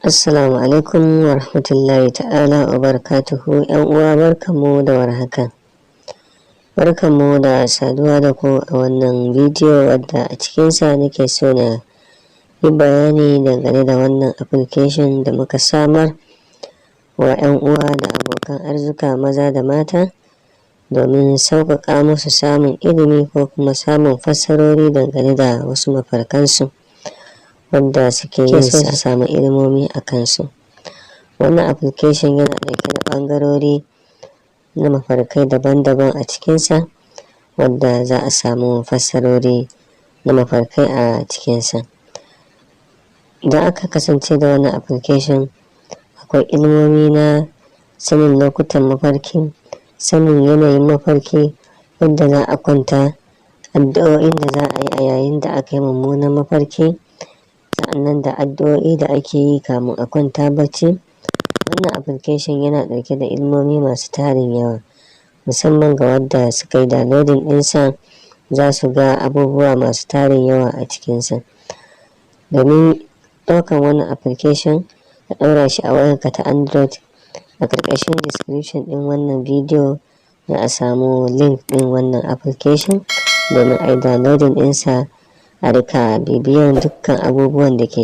Assalamu alaikum wa rahmatullahi ta'ala wa barakatuhu. ‘Yan uwa, barkanmu da warhaka. Barkanmu da saduwa da ku a wannan bidiyo, wadda a cikinsa nake so na yi bayani dangane da wannan application da muka samar wa ‘yan uwa da abokan arzika, maza da mata, domin sauƙaƙa musu samun ilimi ko kuma samun fassarori dangane da wasu mafarkansu wanda suke yin so su samu ilimomi a kansu. Wannan application yana ɗauke da ɓangarori na mafarkai daban-daban a cikinsa, wadda za a samu fassarori na mafarkai a cikinsa. Idan aka kasance da wannan application, akwai ilimomi na sanin lokutan mafarki, sanin yanayin mafarki, yadda za a kwanta, addu'o'in da za a yi a yayin da aka yi mummunan mafarki, sa'annan da addu'o'i da ake yi kamun a kwanta bacci. Wannan application yana ɗauke da ilimomi masu tarin yawa, musamman ga wadda suka yi downloading ɗinsa, za su ga abubuwa masu tarin yawa a cikinsa. Domin ɗaukan wannan application ka ɗaura shi a wayarka ta Android, a ƙarƙashin description ɗin wannan bidiyo za a samu link ɗin wannan application domin a yi downloading ɗinsa, a rika bibiyan dukkan abubuwan da ke